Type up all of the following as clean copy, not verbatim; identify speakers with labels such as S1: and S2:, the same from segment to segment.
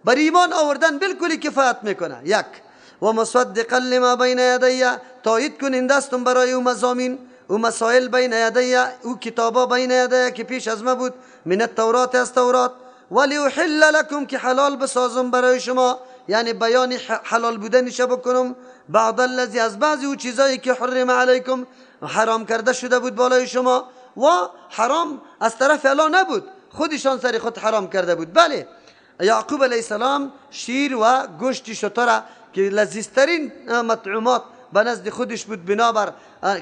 S1: بر ایمان آوردن بالکل کفایت میکنه. یک و مصدقا لما بین یدی، تایید کننده استم برای او مضامین او مسائل بین یدی، او کتابا بین یدی که پیش از ما بود، من التورات از تورات. ولیحل لکم که حلال بسازم برای شما، یعنی بیان حلال بودنش بکنم، بعض الذی از بعضی او چیزایی که حرم علیکم حرام کرده شده بود بالای شما. و حرام از طرف الله نبود، خودشان سر خود حرام کرده بود. بله یعقوب علیه السلام شیر و گوشت شتر که لذیذترین مطعومات به نزد خودش بود، بنابر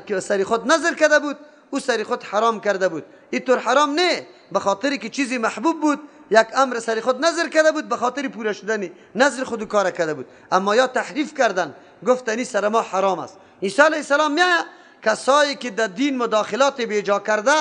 S1: که سر خود نظر کرده بود، او سر خود حرام کرده بود. اینطور حرام نه، به خاطر که چیزی محبوب بود، یک امر سر خود نظر کرده بود، به خاطر پوره شدن نظر خود کار کرده بود. اما یا تحریف کردن، گفتنی سر ما حرام است. عیسی علیه السلام میایه کسایی که در دین مداخلات بیجا کرده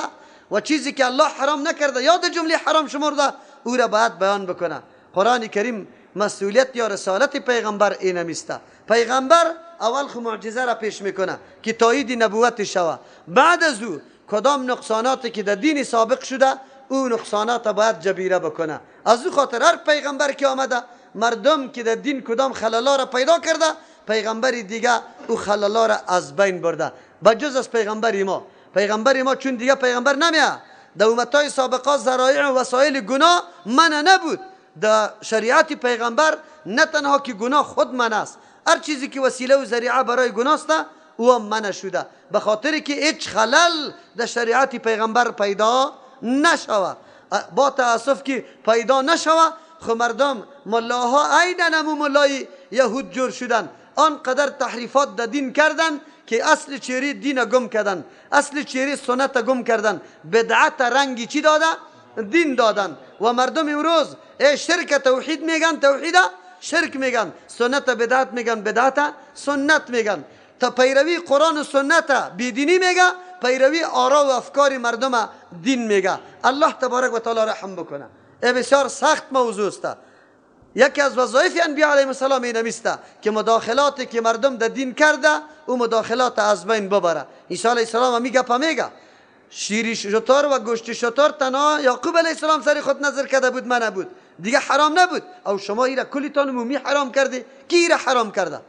S1: و چیزی که الله حرام نکرده یا در جمله حرام شمرده، او را باید بیان بکنه. قرآن کریم مسئولیت یا رسالت پیغمبر اینمیسته. پیغمبر اول خو معجزه را پیش میکنه که تایید نبوت شوه، بعد از او کدام نقصاناتی که در دین سابق شده او نقصانات باید جبیره بکنه. از او خاطر هر پیغمبر که آمده، مردم که در دین کدام خللا را پیدا کرده، پیغمبر دیگه او خللا را از بین برده، بجز از پیغمبر ما. پیغمبر ما چون دیگه پیغمبر نمیه، در امتای سابقه ذرایع و وسایل گناه منع نبود. در شریعت پیغمبر نه تنها که گناه خود منع است، هر چیزی که وسیله و ذریعه برای گناه است او هم منع شده، به خاطر که هیچ خلل در شریعت پیغمبر پیدا نشوه. با تاسف که پیدا نشوه، خو مردم ملاها عینا همو ملای یهود جور شدن، آنقدر تحریفات در دین کردن که اصل چهره دین گم کردن، اصل چهره سنت گم کردن، بدعت رنگی چی داده؟ دین دادن. و مردم امروز شرک توحید میگن، توحید شرک میگن، سنت بدعت میگن، بدعت سنت میگن. تا پیروی قرآن و سنت بیدینی میگه، پیروی آرا و افکار مردم دین میگه. الله تبارک و تعالی رحم بکنه. ای بسیار سخت موضوع است. یکی از وظایف انبیا علیهم السلام اینمیسته که مداخلاتی که مردم در دین کرده او مداخلات از بین ببره. عیسی علیه السلام میگه پا میگه شیر شتر و گوشت شتر تنها یعقوب علیه السلام سر خود نظر کرده بود، من نبود، دیگه حرام نبود. او شما ایره کلیتان عمومی حرام کرده، کی ایره حرام کرده؟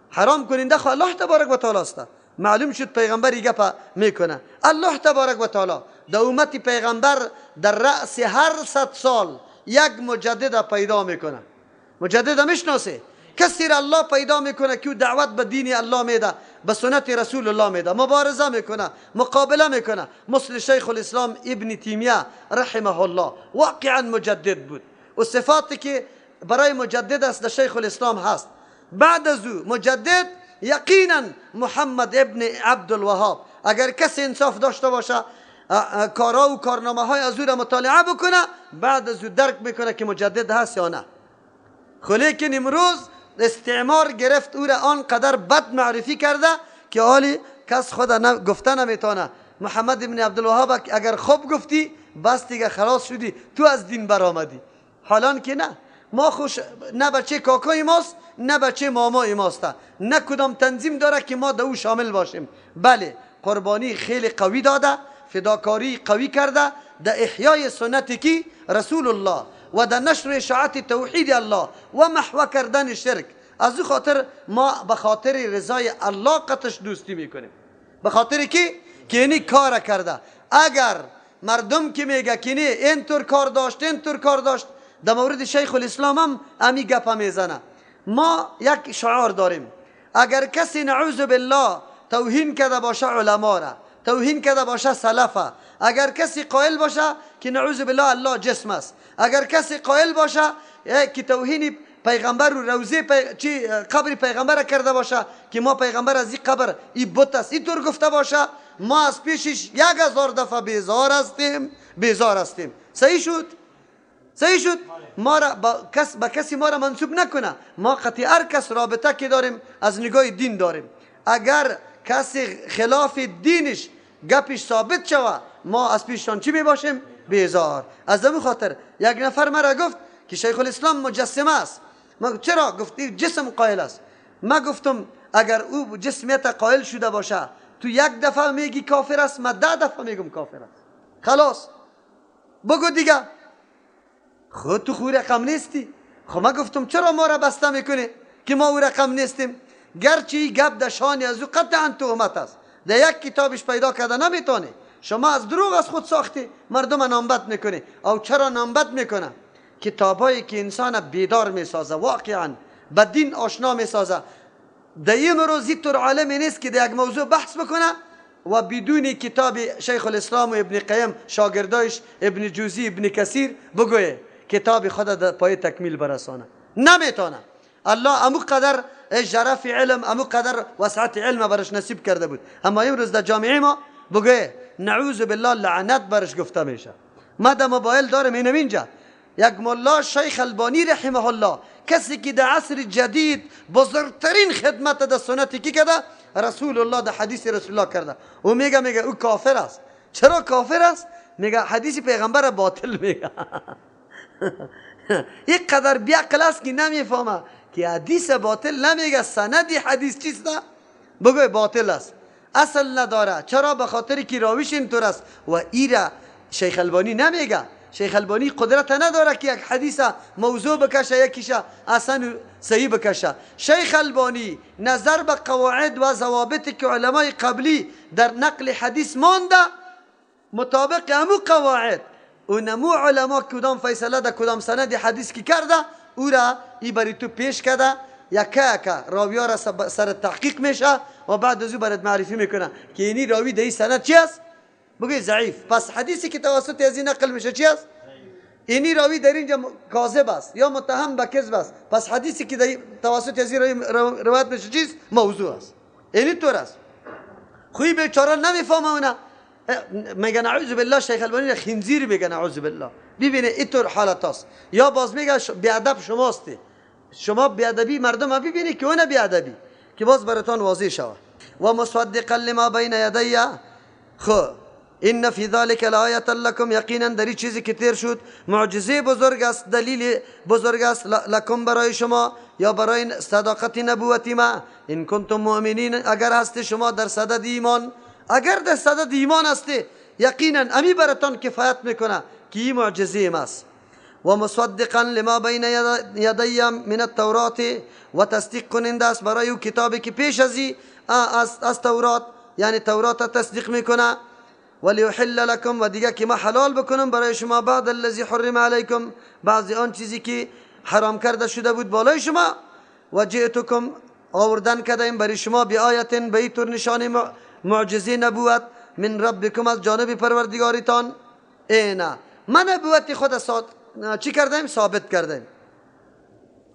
S1: حرام کننده خو الله تبارک و تعالی است. معلوم شد پیغمبر ای گپ میکنه. الله تبارک و تعالی در امت پیغمبر در رأس هر 100 سال یک مجدد پیدا میکنه. مجدد میشناسه؟ کسی را الله پیدا میکنه که دعوت به دین الله میده، به سنت رسول الله میده، مبارزه میکنه، مقابله میکنه، مثل شیخ الاسلام ابن تیمیه رحمه الله واقعا مجدد بود و صفاتی که برای مجدد است در شیخ الاسلام هست. بعد از او مجدد یقینا محمد ابن عبدالوهاب. اگر کسی انصاف داشته باشه، کارا و کارنامه های از او را مطالعه بکنه، بعد از او درک میکنه که مجدد هست یا نه. لیکن امروز استعمار گرفت او را آنقدر بد معرفی کرده که حالی کس خود گفته نمیتونه. محمد ابن عبدالوهاب اگر خوب گفتی بس دیگه خلاص شدی، تو از دین برآمدی. حالان که نه، ما خوش نه بچه کاکای ماست، نه بچه مامای ماست، نه کدام تنظیم داره که ما در او شامل باشیم. بله قربانی خیلی قوی داده، فداکاری قوی کرده در احیای سنت کی رسول الله و در نشر اشاعت توحید الله و محو کردن شرک. از او خاطر ما به خاطر رضای الله قطش دوستی میکنیم، به خاطر کی که اینی کار کرده. اگر مردم که میگه که نه اینطور کار داشت اینطور کار داشت، در مورد شیخ الاسلام هم امی گپ میزنه. ما یک شعار داریم، اگر کسی نعوذ بالله توهین کرده باشه علما را، توهین کرده باشه سلفه، اگر کسی قائل باشه که نعوذ بالله الله جسم است، اگر کسی قائل باشه که توهین پیغمبر و روزه قبر پیغمبر کرده باشه که ما پیغمبر از این قبر این بت است اینطور گفته باشه، ما از پیشش 1000 دفعه بیزار هستیم، بیزار هستیم. صحیح شد؟ صحیح شد؟ ما را با کسی ما را منسوب نکنه. ما قطعی هر کس رابطه که داریم از نگاه دین داریم. اگر کسی خلاف دینش گپش ثابت شوه، ما از پیششان چی می باشیم؟ بیزار. از همین خاطر یک نفر مرا گفت که شیخ الاسلام مجسمه است. ما چرا؟ گفت جسم قائل است. ما گفتم اگر او جسمیت قائل شده باشه، تو یک دفعه میگی کافر است، ما 10 دفعه میگم کافر است. خلاص بگو دیگه. خود تو خو رقم نیستی. خب ما گفتم چرا ما را بسته میکنی که ما او رقم نیستیم؟ گرچه گپ در شان از او قطعا تهمت است، در یک کتابش پیدا کرده نمیتونه. شما از دروغ از خود ساختی، مردم نامبد میکنی. او چرا نامبد میکنه؟ کتابایی که انسان بیدار میسازه، واقعا به دین آشنا میسازه. در این روزی طور عالمی نیست که در یک موضوع بحث بکنه و بدون کتاب شیخ الاسلام و ابن قیم شاگردایش ابن جوزی ابن کثیر بگویه کتاب خود در پای تکمیل برسانه، نمیتونه. الله امو قدر جرف علم، امو قدر وسعت علم برش نصیب کرده بود. اما امروز در جامعه ما بگویه نعوذ بالله لعنت برش گفته میشه. ما در موبایل دارم اینم اینجا یک ملا شیخ البانی رحمه الله، کسی که در عصر جدید بزرگترین خدمت در سنت کی کرده؟ رسول الله، در حدیث رسول الله کرده. او میگه او کافر است. چرا کافر است؟ میگه حدیث پیغمبر باطل میگه. یک قدر بیعقل است که نمیفهمه که حدیث باطل نمیگه، سند حدیث چیست؟ بگوی باطل است، اصل نداره. چرا؟ به خاطر که راویش اینطور است. و ایره شیخ البانی نمیگه. شیخ البانی قدرت نداره که یک حدیث موضوع بکشه، یکیشه اصلا صحیح بکشه. شیخ البانی نظر به قواعد و ضوابطی که علمای قبلی در نقل حدیث مانده، مطابق همو قواعد و نمو علما کدام فیصله در کدام سند حدیث کی کرده، او را ای بری تو پیش کرده، یکه یکه راوی را سر تحقیق میشه و بعد از او برات معرفی میکنه که اینی راوی در این سند چی است؟ بگوی ضعیف. پس حدیثی که توسط از این نقل میشه چی است؟ اینی راوی در اینجا کاذب است یا متهم به کذب است. پس حدیثی که در توسط از این روایت میشه چیست؟ موضوع است. اینی طور است. خوی بیچاره نمیفهمه اونا، میگه نعوذ بالله شیخ البانی خنزیر میگه نعوذ بالله. ببینه اینطور حالت است. یا باز میگه بیادب شماستی، شما بیادبی مردم ببینی که اون بیادبی که باز براتان واضح شود. و مصدقا لما بین یدی. خب ان فی ذلک لآیة لکم، یقینا در این چیزی که تیر شد معجزه بزرگ است، دلیل بزرگ است لکم برای شما یا برای صداقت نبوت ما. ان کنتم مؤمنین، اگر هستی شما در صدد ایمان، اگر در صدد ایمان هستی یقینا امی براتان کفایت میکنه که این معجزه ماست. و مصدقا لما بین یدی من التورات، و تصدیق کننده است برای او کتابی که پیش از تورات، یعنی تورات تصدیق میکنه. ولیحل لکم، و دیگه که ما حلال بکنم برای شما بعد الذی حرم علیکم، بعضی آن چیزی که حرام کرده شده بود بالای شما. و جئتکم، آوردن کردیم برای شما بیایت، به طور نشان معجزه نبوت من ربکم، از جانب پروردگارتان. اینا من نبوت خود چی کردیم؟ ثابت کردیم.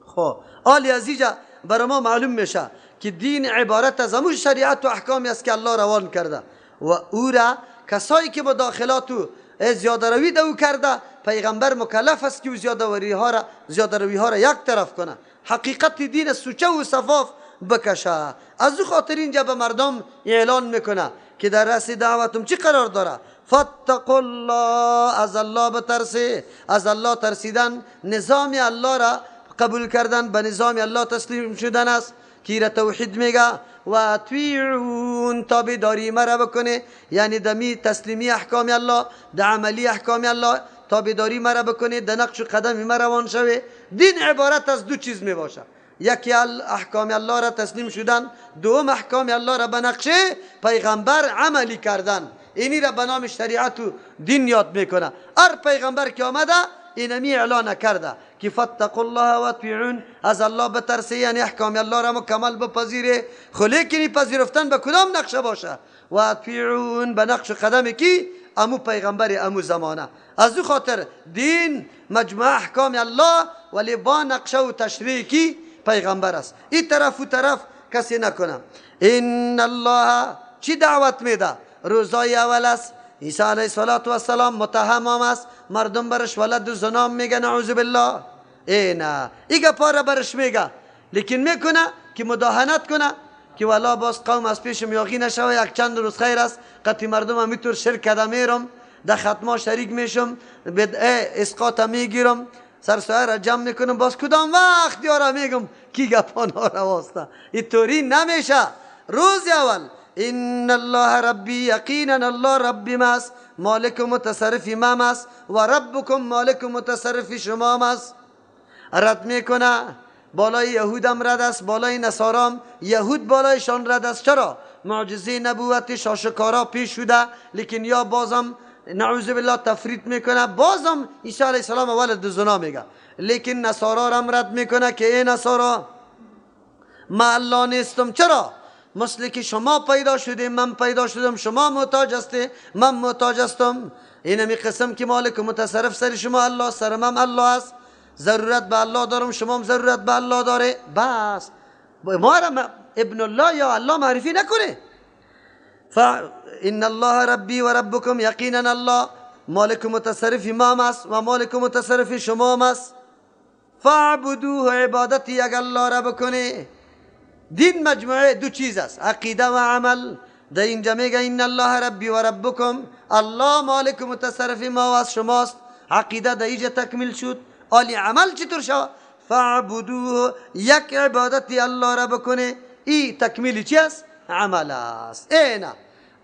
S1: خب آلی عزیزا برای ما معلوم میشه که دین عبارت از همون شریعت و احکامی است که الله روان کرده و او را کسایی که مداخلات و زیاده روی دو کرده، پیغمبر مکلف است که او زیاده روی ها را یک طرف کنه، حقیقت دین سوچه و صفاف بکشه. از او خاطر اینجا به مردم اعلان میکنه که در رأس دعوتم چی قرار داره؟ فاتقوا الله، از الله بترسی. از الله ترسیدن نظام الله را قبول کردن، به نظام الله تسلیم شدن است که را توحید میگه. و اطیعون، تابعداری مرا بکنه، یعنی دمی تسلیمی احکام الله، در عملی احکام الله تابعداری مرا بکنه، در نقش و قدم مرا روان شوه. دین عبارت از دو چیز می باشه، یکی احکام الله را تسلیم شدن، دوم احکام الله را به نقشه پیغمبر عملی کردن. اینی را به نام شریعت و دین یاد میکنه. هر پیغمبر که آمده اینمی اعلان کرده که فاتقوا الله و اطیعون، از الله بترسه، یعنی احکام الله را مکمل بپذیره. خو لیکن پذیرفتن به کدام نقشه باشه؟ و اطیعون، به نقش قدم کی؟ امو پیغمبر امو زمانه. از او خاطر دین مجموعه احکام الله ولی با نقشه و تشریع کی؟ پیغمبر است. این طرف و طرف کسی نکنه. ان الله چی دعوت میده؟ روزای اول است، عیسی علیه السلام متهم هم است، مردم برش ولد و زنام میگه نعوذ بالله. ای نه، ای گپا را برش میگه، لیکن میکنه که مداهنت کنه که والا باز قوم از پیشم یاغی نشوه، یک چند روز خیر است، قطعی مردم هم میتور شرک کده میرم، در ختما شریک میشم، بدعه اسقاط میگیرم، سرسایه را جمع میکنم، باز کدام وقت یارا میگم کی گپا نارواسته. اینطوری نمیشه. روز اول ان الله ربی، یقینا الله ربی ماست، مالک و متصرف ما است، و ربکم مالک و متصرف شما است. رد میکنه بالای یهودم رد است، بالای نصارام، یهود بالایشان رد است. چرا؟ معجزه نبوتش آشکارا پیش شده، لیکن یا بازم نعوذ بالله تفریط میکنه، بازم عیسی علیه السلام ولد زنا میگه. لیکن نصارا رم رد میکنه که ای نصارا ما الله نیستم. چرا؟ مثل که شما پیدا شده من پیدا شدم، شما محتاج هستی من محتاج هستم. اینمی قسم که مالک و متصرف سر شما الله، سر من الله است، ضرورت به الله دارم، شما هم ضرورت به الله داره. بس ما را ابن الله یا الله معرفی نکنه. فإن الله ربی و ربکم، یقینا الله مالک و متصرف ما است و مالک و متصرف شما است. فاعبدوه، عبادت یک الله را بکنه. دین مجموعه دو چیز است، عقیده و عمل. در اینجا میگه ان الله ربی و ربکم، الله مالک و متصرف ما و از شماست. عقیده در اینجا تکمیل شد. آلی عمل چطور شد؟ فاعبدوه، یک عبادت الله را بکنه. ای تکمیل چی است؟ عمل است. اینا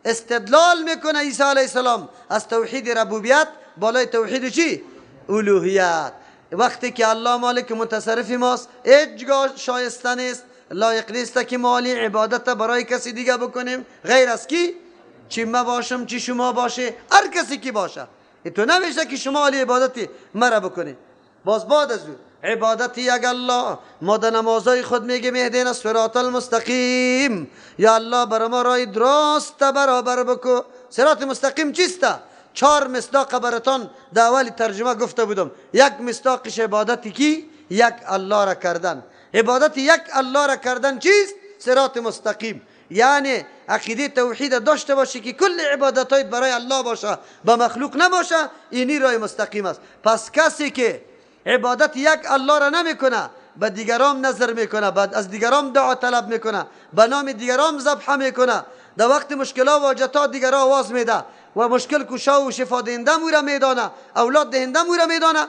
S1: استدلال میکنه عیسی علیه السلام از توحید ربوبیت بالای توحید چی؟ الوهیت. وقتی که الله مالک متصرف ماست، هیچگاه شایسته نیست، لایق نیست که مالی عبادت برای کسی دیگه بکنیم غیر از کی؟ چی ما باشم چی شما باشه، هر کسی کی باشه. تو نمیشه که شما عالی عبادتی مرا بکنی. باز بعد از او عبادت یک الله، ما در نمازهای خود میگیم اهدنا الصراط المستقیم، یا الله برای ما راه درست برابر بکو. صراط مستقیم چیست؟ چهار مصداق براتان در اول ترجمه گفته بودم. یک مصداقش عبادت کی؟ یک الله را کردن. عبادت یک الله را کردن چیست؟ صراط مستقیم. یعنی عقیده توحید داشته باشی که کل عبادت‌هایت برای الله باشه، به مخلوق نباشه، اینی راه مستقیم است. پس کسی که عبادت یک الله را نمیکنه، به دیگرام نظر میکنه، بعد از دیگرام دعا طلب میکنه، به نام دیگرام ذبح میکنه، در وقت مشکلات و حاجت‌ها دیگرا آواز میده و مشکل کشا و شفا دهنده او را میدانه، اولاد دهنده او را میدانه،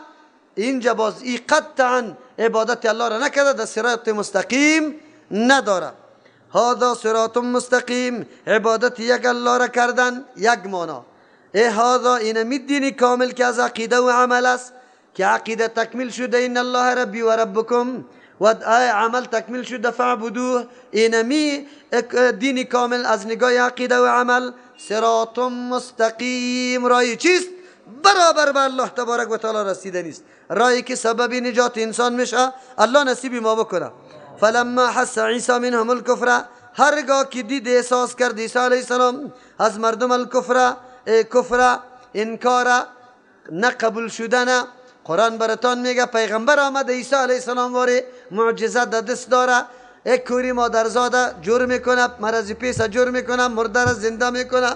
S1: اینجا باز ای قطعا عبادت الله را نکرده، در صراط مستقیم نداره. هذا صراط مستقیم، عبادت یک الله را کردن یک معنا. ای هذا اینمی دین کامل که از عقیده و عمل است، که عقیده تکمیل شده ان الله ربی و ربکم، و عمل تکمیل شده فاعبدوه. اینمی دین کامل از نگاه عقیده و عمل صراط مستقیم، رای چیست؟ برابر به الله تبارک و تعالی رسیده نیست، رایی که سبب نجات انسان میشه. الله نصیب ما بکنه. فلما حس عیسی منهم الکفر، هرگاه که دید احساس کرد عیسی علیه السلام از مردم الکفر، کفر انکار نه قبول شدن. قرآن براتان میگه پیغمبر آمد عیسی علیه السلام واره معجزه در دست داره، یک کوری مادرزاده جور میکنه، مرض پیس جور میکنه، مرده را زنده میکنه،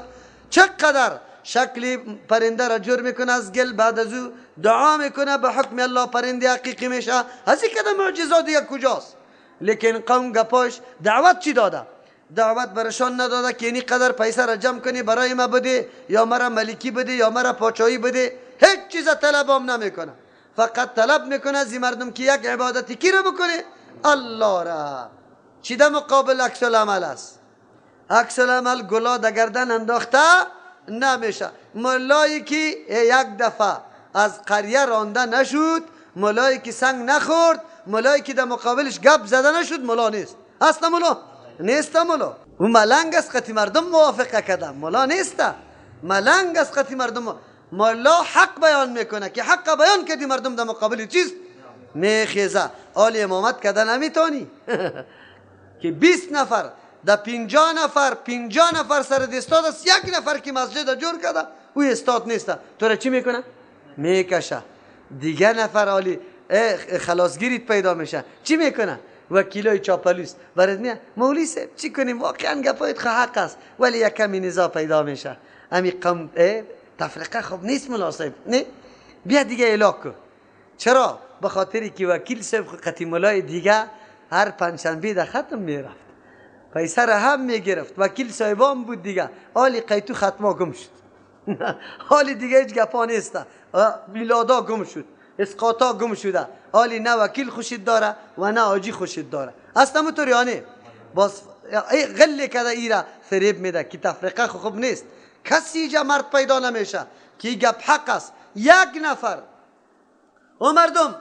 S1: چقدر شکلی پرنده را جور میکنه از گل، بعد از او دعا میکنه به حکم الله پرنده حقیقی میشه. از این کدام معجزات دیگه کجاست؟ لیکن قوم گپاش دعوت چی داده؟ دعوت برشان نداده که اینی قدر پیسه را جمع کنی برای ما بده، یا مرا ملکی بده، یا مرا پاچایی بده. هیچ چیز طلب هم نمیکنه، فقط طلب میکنه از مردم که یک عبادتی کی را بکنه؟ الله را. چی در مقابل عکس العمل است؟ عکس العمل گلا در گردن انداخته نمیشه. ملایی که یک دفعه از قریه رانده نشد، ملایی که سنگ نخورد، ملایی که در مقابلش گپ زده نشد، ملا نیست. اصلا ملا نیست. ملا او ملنگ است، قطی مردم موافقه کرده، ملا نیست، ملنگ است قطی مردم. ملا حق بیان میکنه که حق بیان کردی مردم در مقابل چیست میخیزه. آل امامت کده نمیتونی که 20 نفر در 50 نفر 50 نفر سر استاد است، یک نفر که مسجد جور کرده او استاد نیست، تو را چی میکنه؟ میکشه. دیگه نفر عالی خلاصگیریت پیدا میشه، چی میکنه؟ وکیلای چاپلوس برات میاد مولوی صاحب چی کنیم، واقعا گپایت حق است، ولی یک کمی نزاع پیدا میشه، امی قم تفرقه خوب نیست ملا صاحب، نه بیا دیگه اعلام کن. چرا؟ به خاطری که وکیل صاحب قطی ملای دیگه هر پنجشنبه در ختم میرفت، پیسه را هم میگرفت، وکیل صاحبان بود دیگه. حالی قیتو ختما گم شد، حالی دیگه هیچ گپا نیست، میلادا گم شد، اسقاطا گم شده، حالی نه وکیل خوشید داره و نه آجی خوشید داره. اصلا موتوریانه باز غل کده ایرا فریب میده که تفرقه خوب نیست، کسی جمرد پیدا نمیشه که گپ حق است. یک نفر او مردم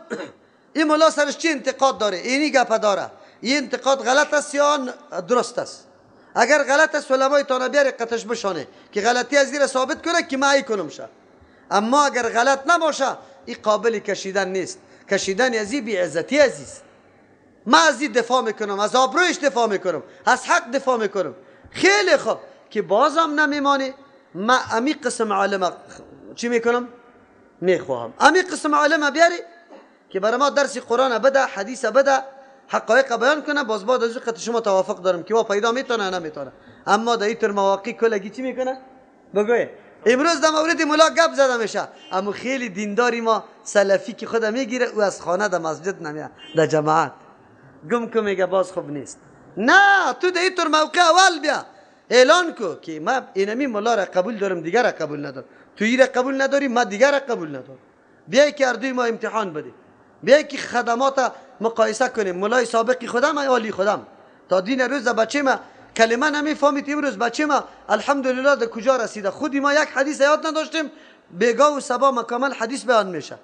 S1: این ملا سرش چی انتقاد داره؟ اینی گپ داره، این انتقاد غلط است یا درست است؟ اگر غلط است علمای تانه بیاره قطش بشانه که غلطی از زیر ثابت کنه که ما ای کنم شه. اما اگر غلط نباشه این قابل کشیدن نیست. کشیدن از این بی‌عزتی عزیز. ما از این دفاع میکنم، از آبرویش دفاع میکنم، از حق دفاع میکنم. خیلی خوب که بازم نمیمانه، ما امی قسم عالم چی میکنم؟ میخواهم امی قسم عالم بیاری که برای ما درس قرآن بده، حدیث بده، حقایق بیان کنه. باز بعد از وقت شما توافق دارم که وا پیدا میتونه نمیتونه. اما در اینطور مواقع کلگی چی میکنه؟ بگوی امروز در مورد ملا گپ زده میشه، اما خیلی دینداری ما سلفی که خود میگیره او از خانه در مسجد نمیاد، در جماعت گم که میگه باز خوب نیست. نه، تو در اینطور موقع اول بیا اعلان کو که ما اینمی ملا را قبول دارم، دیگر را قبول ندارم. تو این را قبول نداری، ما دیگر را قبول ندارم. بیای که اردوی ما امتحان بده، بیای که خدمات مقایسه کنیم. ملای سابقی خودم عالی خودم تا دین روز بچه ما کلمه نمیفهمید. امروز بچه ما الحمدلله در کجا رسیده؟ خودی ما یک حدیث یاد نداشتیم، بیگاه و صبا مکمل حدیث بیان میشه،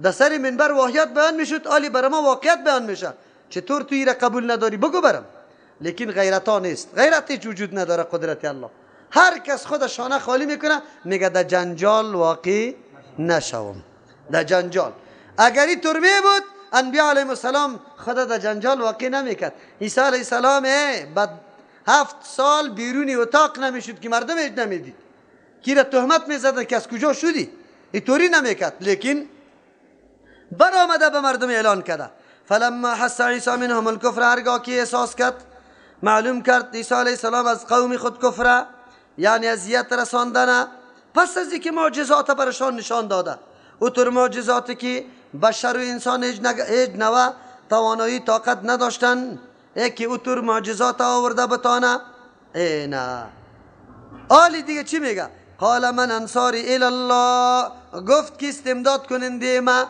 S1: در سر منبر واحیات بیان میشد، عالی برای ما واقعیت بیان میشه. چطور تو این را قبول نداری؟ بگو برم. لیکن غیرتا نیست، غیرت هیچ وجود نداره. قدرت الله هر کس خود شانه خالی میکنه، میگه در جنجال واقع نشوم. در جنجال اگر این طور می بود انبیا علیهم السلام خدا در جنجال واقع نمیکرد. عیسی علیه السلام بعد 7 سال بیرونی اتاق نمیشد که مردم هیچ نمیدید، کی را تهمت میزدن که از کجا شدی، اینطوری نمیکرد. لیکن برآمده به مردم اعلان کرده. فلما حس عیسی منهم الکفر، هرگاه که احساس کرد، معلوم کرد عیسی علیه السلام از قوم خود کفر، یعنی اذیت رساندن، پس از اینکه معجزات برشان نشان داده، او طور معجزاتی که بشر و انسان هیچ نوع توانایی طاقت نداشتن، ای که او طور معجزات آورده بتانه. ای نه، آلی دیگه چی میگه؟ قال من انصاری الی الله، گفت که استمداد کننده ما،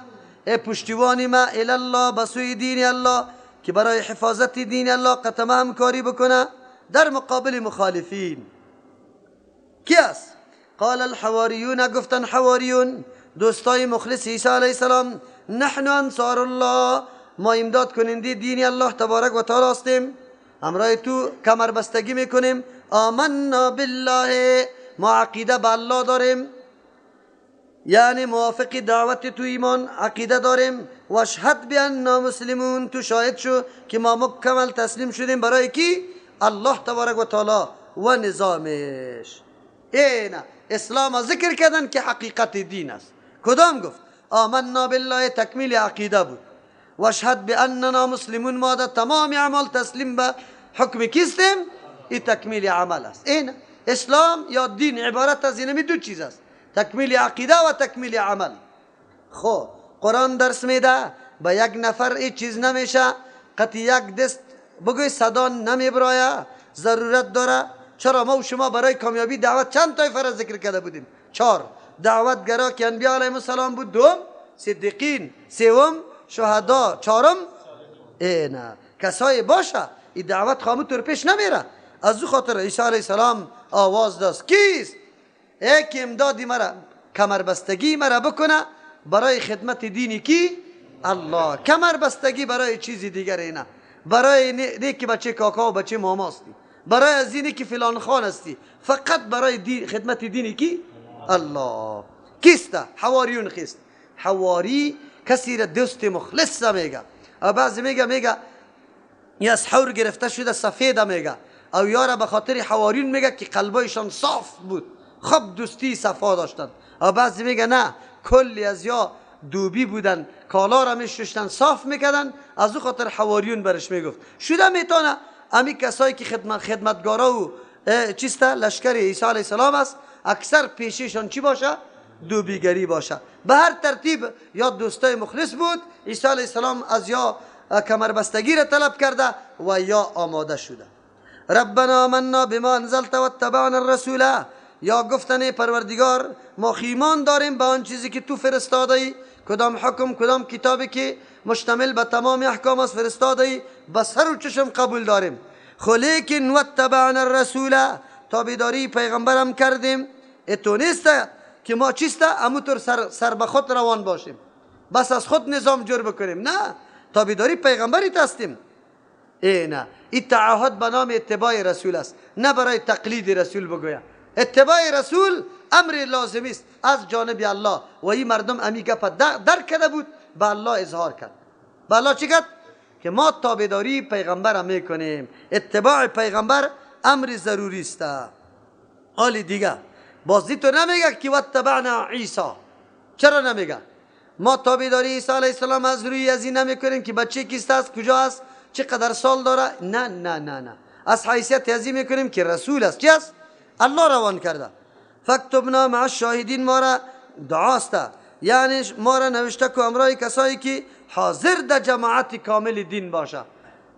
S1: ای پشتیوانی ما، الی الله، به سوی دین الله، که برای حفاظت دین الله قطمه همکاری بکنه در مقابل مخالفین. کی است؟ قال الحواریون، گفتن حواریون دوستای مخلص عیسی علیه السلام، نحن انصار الله، ما امداد کننده دین الله تبارک و تعالی هستیم، همراه تو کمربستگی میکنیم. آمنا بالله، ما عقیده به الله داریم، یعنی موافق دعوت تو ایمان عقیده داریم. و اشهد بأننا مسلمون، تو شاهد شو که ما مکمل تسلیم شدیم برای کی؟ الله تبارک و تعالی و نظامش. اینه اسلام ذکر کردن که حقیقت دین است. کدام گفت؟ آمنا بالله تکمیل عقیده بود. و اشهد بأننا مسلمون، ما در تمام اعمال تسلیم به حکم کیستیم؟ این تکمیل عمل است. این اسلام یا دین عبارت از اینمی دو چیز است، تکمیل عقیده و تکمیل عمل. خب قرآن درس میده به یک نفر این چیز نمیشه، قطعی یک دست بگوی صدا نمیبرایه، ضرورت داره. چرا ما و شما برای کامیابی دعوت چند طایفه را ذکر کرده بودیم؟ 4 دعوتگرا که انبیا علیهم السلام بود، دوم صدیقین، سوم شهدا، چهارم نه کسای باشه این دعوت خامو تر پیش نمیره. از او خاطر عیسی علیه السلام آواز داد کیست؟ ای که امدادی مرا، کمربستگی مرا بکنه برای خدمت دینی کی؟ الله. کمربستگی برای چیزی دیگر نه، برای نه که بچه کاکا و بچه ماما هستی، برای از اینی که فلان خان هستی، فقط برای دین، خدمت دینی کی؟ الله. کیست؟ حواریون. خیست حواری کسی را دوست مخلص میگه. او بعضی میگه یا از حور گرفته شده سفید میگه، او یارا به خاطر حواریون میگه که قلبایشان صاف بود، خب دوستی صفا داشتن. او بعضی میگه نه، کلی از یا دوبی بودن، کالا را میشستن صاف میکردن، از او خاطر حواریون برش میگفت. شده میتونه امی کسایی که خدمتگارا و چیسته لشکر عیسی علیه السلام است، اکثر پیششان چی باشه؟ دوبیگری باشه. به هر ترتیب یا دوستای مخلص بود، عیسی علیه السلام از یا کمربستگی را طلب کرده و یا آماده شده. ربنا آمنا بما انزلت واتبعنا الرسول، یا گفتن پروردگار ما ایمان داریم به آن چیزی که تو فرستاده ای، کدام حکم کدام کتابی که مشتمل به تمام احکام است فرستاده ای، به سر و چشم قبول داریم. خو لیکن واتبعنا الرسول، تابعداری پیغمبرم کردیم. اتو نیست که ما چیست اموتور سر به خود روان باشیم، بس از خود نظام جور بکنیم. نه، تابعداری پیغمبری هستیم. ای نه، این تعهد به نام اتباع رسول است، نه برای تقلید رسول بگویم. اتباع رسول امر لازمی است از جانب الله، و این مردم امی گپ درک کرده بود، به الله اظهار کرد. به الله چی کرد؟ که ما تابعداری پیغمبر میکنیم، اتباع پیغمبر امر ضروری است. حالی دیگه بازی تو نمیگه که واتبعنا عیسی. چرا نمیگه؟ ما تابعداری عیسی علیه السلام از روی از این نمیکنیم که بچه کیست است، کجا است، چقدر سال داره. نه نه نه نه، از حیثیت از این میکنیم که رسول است. چی است؟ الله روان کرده. فاکتبنا مع الشاهدین، ما را دعاست، یعنی ما را نوشته که امرای کسایی که حاضر در جماعت کامل دین باشه.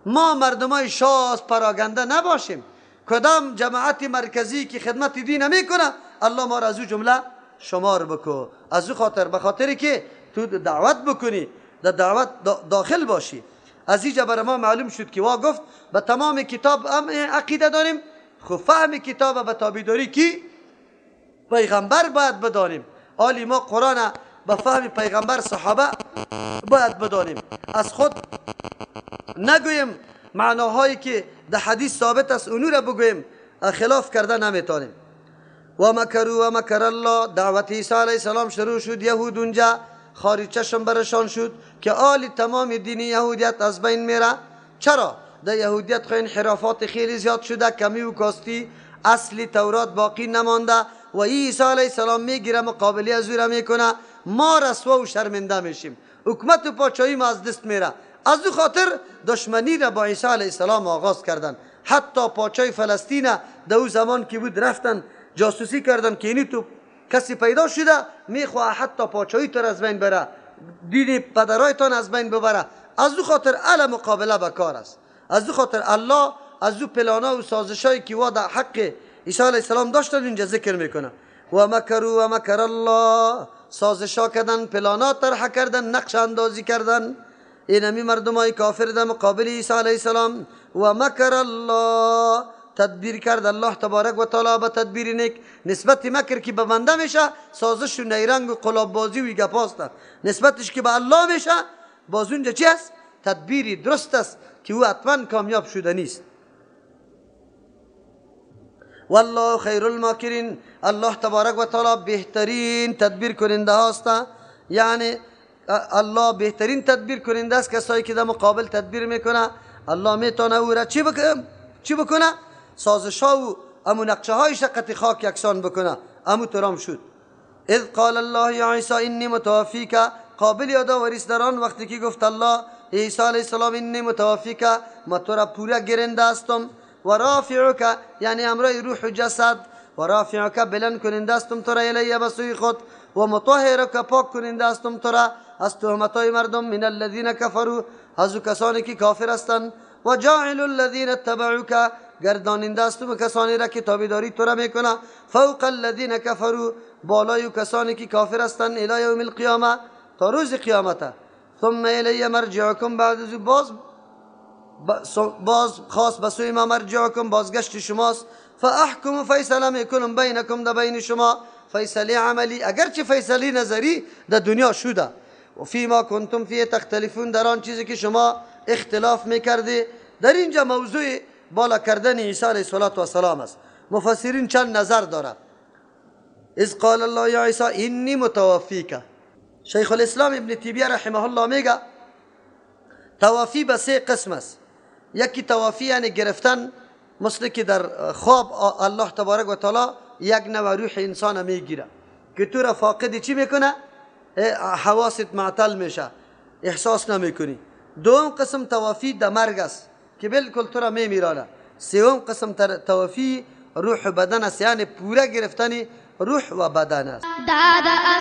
S1: ما مردمای شاز پراگنده نباشیم. کدام جماعت مرکزی که خدمت دین میکنه الله ما را از او جمله شمار بکو. از او خاطر، به خاطری که تو دعوت بکنی، در دعوت داخل باشی. از اینجا برای ما معلوم شد که وا گفت به تمام کتاب هم عقیده داریم، خب فهم کتاب به تابعداری کی؟ پیغمبر باید بدانیم. آلی ما قرآن به فهم پیغمبر صحابه باید بدانیم، از خود نگوییم معناهایی که در حدیث ثابت است اونو را بگوییم، خلاف کرده نمیتونیم. و مکروا و مکر الله، دعوت عیسی علیه السلام شروع شد. یهود اونجا خارج چشم برشان شد که آل تمام دین یهودیت از بین میره. چرا؟ در یهودیت خو انحرافات خیلی زیاد شده، کمی و کاستی، اصل تورات باقی نمانده و عیسی علیه السلام میگیره مقابله از او را میکنه، ما رسوا و شرمنده میشیم، حکومت و پادشاهی ما از دست میره. از او خاطر دشمنی را با عیسی علیه السلام آغاز کردن. حتی پادشاه فلسطین در او زمان که بود رفتن جاسوسی کردن که اینی تو کسی پیدا شده میخواه حتی پادشاهی تو از بین بره، دین پدرایتان از بین ببره. از او خاطر ال مقابله به کار است. از او خاطر الله از او پلانا و سازشایی که وا در حق عیسی علیه السلام داشتن اینجا ذکر میکنه. و مکروا و مکر الله، سازشا کردن، پلانا طرح کردن، نقش اندازی کردن. اینمی مردمای کافر در مقابل عیسی علیه السلام. و مکر الله، تدبیر کرد الله تبارک و تعالی به تدبیر نیک. نسبت مکر که به بنده میشه سازش و نیرنگ و قلاب بازی و گپاست، نسبتش که به الله میشه باز اونجا چی است؟ تدبیری درست است که او حتما کامیاب شده نیست. والله خیر الماکرین، الله تبارک و تعالی بهترین تدبیر کننده هاست. یعنی الله بهترین تدبیر کننده است. کسایی که در مقابل تدبیر میکنه الله میتونه او را چی بکنه؟ سازش ها و امو نقشه های شقت خاک یکسان بکنه. امو ترام شد. اذ قال الله یا عیسی انی متوفیک، قابل یادآوری است در آن وقتی که گفت الله عیسی علیه السلام انی متوفیک، ما تو را پورا گرنده هستم، و رافعک یعنی امرای روح و جسد، و رافعک بلند کننده هستم تو را الیه به سوی خود، و مطهرک پاک کننده هستم تو را از تهمتهای مردم، من الذین کفروا از کسانی که کافر هستند، و جاعل الذین اتبعوک گرداننده هستم کسانی را که تابعداری تو را میکنه، فوق الذین کفروا بالای کسانی که کافر هستند، الی یوم القیامه تا روز قیامت. ثم الی مرجعکم، بعد از باز خاص به سوی ما مرجعکم بازگشت شماست. فاحکم فیصله میکنم بینکم در بین شما، فیصله عملی اگرچه فیصله نظری در دنیا شده، و فیما کنتم فیه تختلفون در آن چیزی که شما اختلاف میکردی. در اینجا موضوع بالا کردن عیسی علیه السلام است. مفسرین چند نظر دارد. اذ قال الله یا عیسی انی متوفیک، شیخ الاسلام ابن تیمیه رحمه الله میگه توافی به سه قسم است. یکی توافی یعنی گرفتن، مثل که در خواب الله تبارک و تعالی یک نوع روح انسان میگیره که تو را فاقد چی میکنه؟ حواست معطل میشه، احساس نمیکنی. دوم قسم توافی در مرگ است که بالکل تو را میمیرانه. سوم قسم توافی روح و بدن است، یعنی پوره گرفتن روح و بدن است.